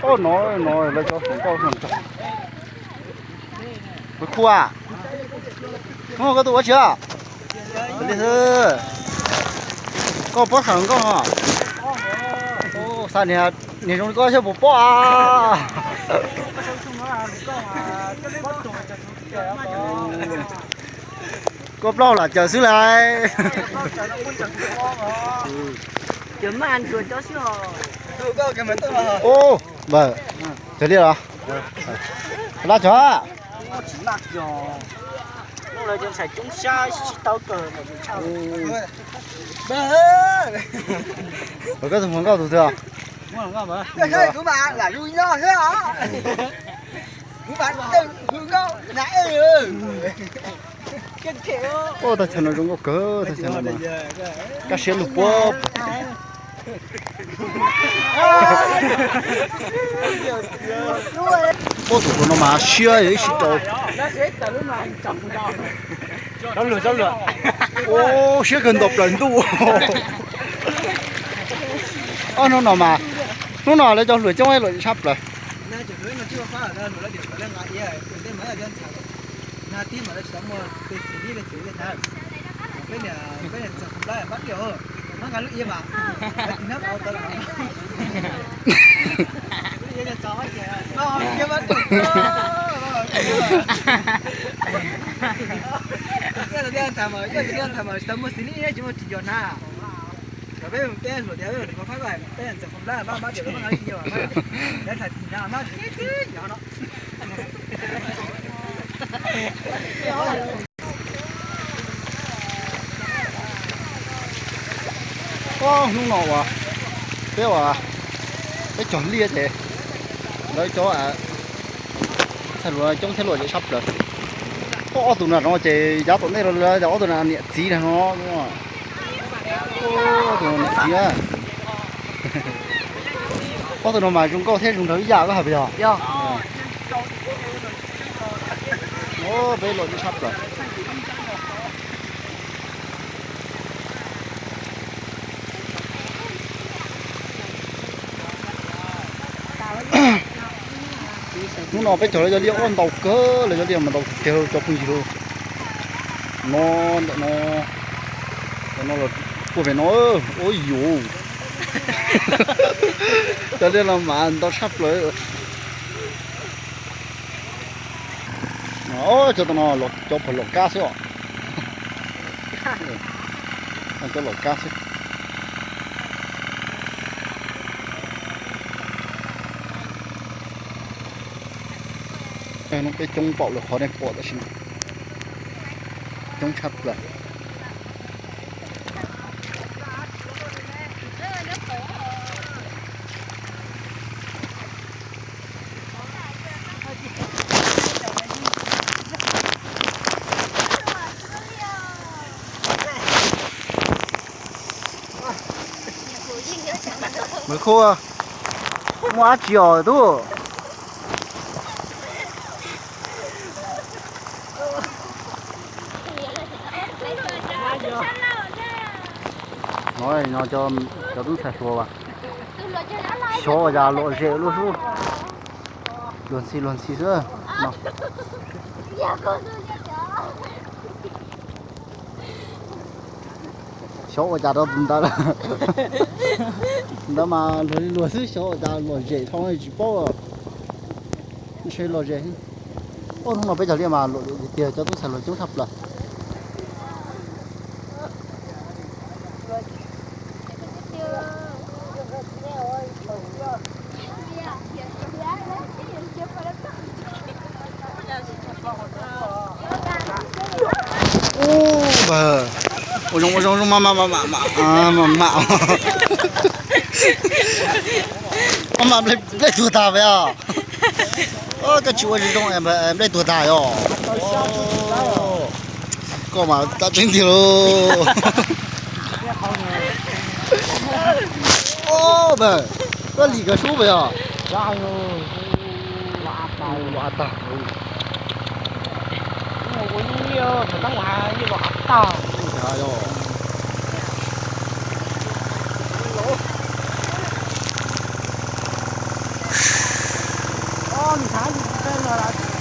Oj, no no lawv cov hluas nkauj no. Kuv khua, hnub no koj tuaj ua tsi? Koj paub tham hluas nkauj no? Xav nias zoo li koj thiaj puas paub a. Koj plaub lam caws xwb lauj. Ub, npawg, cog liaj los? Laj cog. Koj tus hluas nkauj tus twg? Ua teb chaws no zoo nkauj kawg, teb chaws no mas kaj siab lug puab. Ua tus hluas no mas siab yog ib sij rau. Ua siab kawg nto plaws ntuj. Ob hnub no mas, hnub no lawv cov hluas coob luaj tshaj plaws. Ob hnub no uas peb uas peb cog liaj ces lawv cov txhais hluas coob thiab luam zem tshaj plaws. Ob tug no no ces yav tom ntej los lawv ob tug no niam txiv no. Ob tug no niam txiv. Ob tug no mas zoo nkauj thiab zoo nraug ib yam koj hais puas yog? Peb luam zem tshaj plaws. Hnub no peb cog lawv cov liaj ua ntau kawg, lawv cov liaj mas ntau tiag cov phooj ywg lauj. No, ntawm no, ntawm no los puag pem no, ua yuv. Cov liaj no mas ntau tshaj plaws. Cov no cov pog lom kab xwb os. Cov lom kab xwb. Hnub peb coob npaum li qhov nej pom tam sim no, coob tshaj plaws. Maiv Khub, muaj dab tsi os tub? No, no cov tub ntxhais hluas as, xyov ua cas lom zem luaj xwb. Luag ntxhi luag ntxhi xwb no. Xyov ua cas rau tus ntawd lawm. Tus ntawd mas luag li luag xwb, xyov ua cas lom zem dhau tsis paub. Ntshe lom zem. Ub, hnub no peb cov liaj mas luam tiag tiag, cov tub ntxhais hluas coob tshaj plaws. Ub, ua zoo ua zoo zoo, mam mam mam mam mam mam. Ub, mas nplej tuag tag os. Koj tsis ua zoo zoo nplej tuag tag os. Koj mas tab tseeb tiag lauj. Ub, koj lim kawg sub puas yog? Ua tag. Ua nyiaj, thaum tab mus has nyiaj los hav tag. Nws thav nws tsis tau los lawm.